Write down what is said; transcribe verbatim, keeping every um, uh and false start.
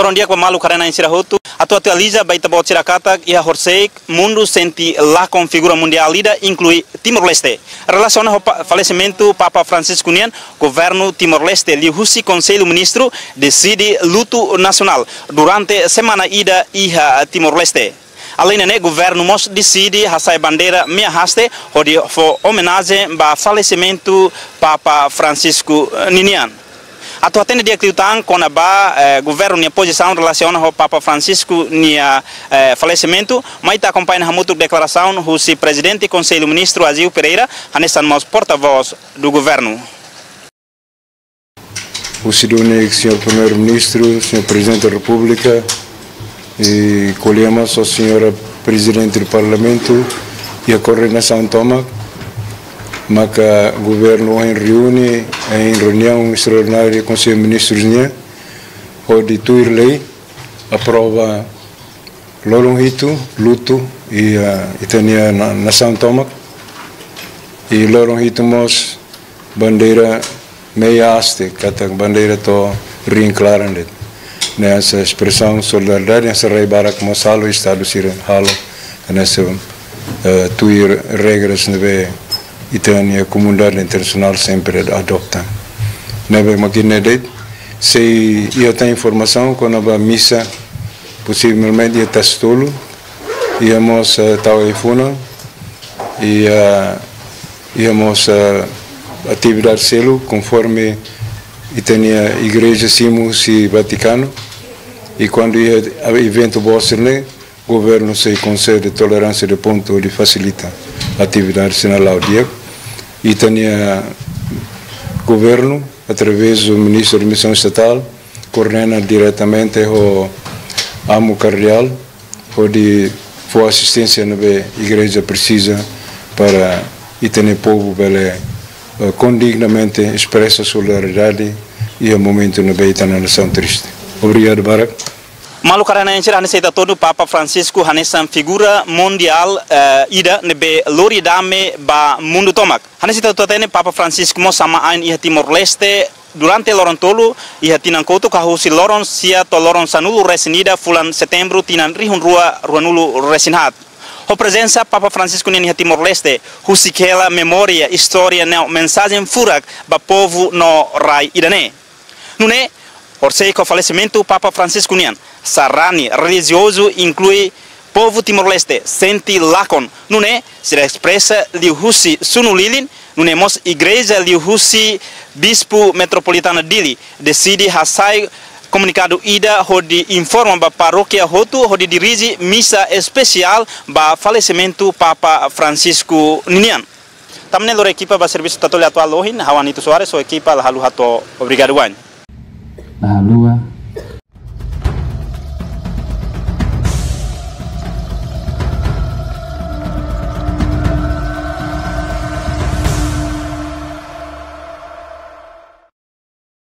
Loron di'ak ba maluk haree-na'in sira hotu, atu atualiza ba ita-boot sira katak iha horisehik mundu sente lakon figura mundiál ida, inklui Timor-Leste. Relasiona ho pa-, falesimentu Papa Francisco nian, governu Timor-Leste liuhusi Konsellu Ministru deside lutu nasionál durante semana ida iha Timor-Leste. Aleinde ne'e, governu mós deside hasai bandeira meia haste hodi fó omenajen ba falesimentu Papa Francisco, eh, ninian. Atu hatene di'ak liután kona-ba, eh, governu nia pozisaun relasiona ho Papa Francisco nia, eh, falesimentu, mai ita akompaña hamutuk deklarasaun husi Prezidente Konsellu Ministru Azeu Pereira, hanesan mós portavós do governu. Husi duni Señór Primeiru-Ministru, Señór Prezidente da Repúblika, i ko'alia mós ho Señora Prezidente do Parlamentu, iha koordenasaun tomak, maka governu ohin reúne iha reuniaun estraordinária Konsellu Ministrus nian, hodi tuir lei, aprova loron hitu lutu iha, ah, ita-nia na-, nasaun tomak, i loron hitu mós bandeira meia haste, katak bandeira to'o riin klaran de'it. Ne'e hanesan espresaun solidariedade, hanesan rai barak mós halo, estadu sira halo, hanesan, eh, tuir regras ne'ebé ita-nia komunidade internasionál sempre adopta. Ne'ebé mak ne'e de'it, sei iha tan informasaun kona-ba misa, posivelmente iha Tasi Tolu, iha mós, eh, tau ai-funan, iha, iha mós, eh, atividade seluk, konforme ita-nia igreja simu husi Vatikanu, i kuandu iha eventu boot sira-ne'e, governu sei konsede toleránsia de pontu hodi fasilita atividade sira-ne'e la'o di'ak. Ita-nia governu, através do Ministro de Missão Estatal, koordena diretamente ho Amu Kardeál, hodi fó asisténsia ne'ebé igreja presiza para ita-nia povu bele, eh, kondignamente espresa solidariedade iha momentu ne'ebé ita-nia nasaun triste. Obrigadu barak. Maluk haree-na'in sira, hanesan ita hatene, Papa Francisco hanesan figura mundiál, eh, ida ne'ebé lori dame ba mundu tomak. Hanesan ita hatene, Papa Francisco mós sama ain iha Timor-Leste durante loron tolu, iha tinan kotuk, husi loron sia to'o loron sanulu-resin-ida fulan Setembru tinan rihun rua ruanulu-resin-haat. Ho prezensa Papa Francisco nian iha Timor-Leste, husik hela memória, istória no mensajen furak ba povu no rai ida-ne'e. Nune'e, horisehik ho falesimentu Papa Francisco nian, sarani relijiozu, inklui povu Timor-Leste, sente lakon. Nune'e, sira espresa liuhusi sunu lilin, nune'e mós igreja liuhusi Bispu Metropolitana Dili deside hasai komunikadu ida hodi informa ba parókia hotu hodi dirije misa espesiál ba falesimentu Papa Francisco ninian. Tan ne'e lori ekipa ba servisu Tatoli Atuál ohin, ha'u Anito Soares, ho ekipa la haluha to'o obrigadu wa'in. La haluha,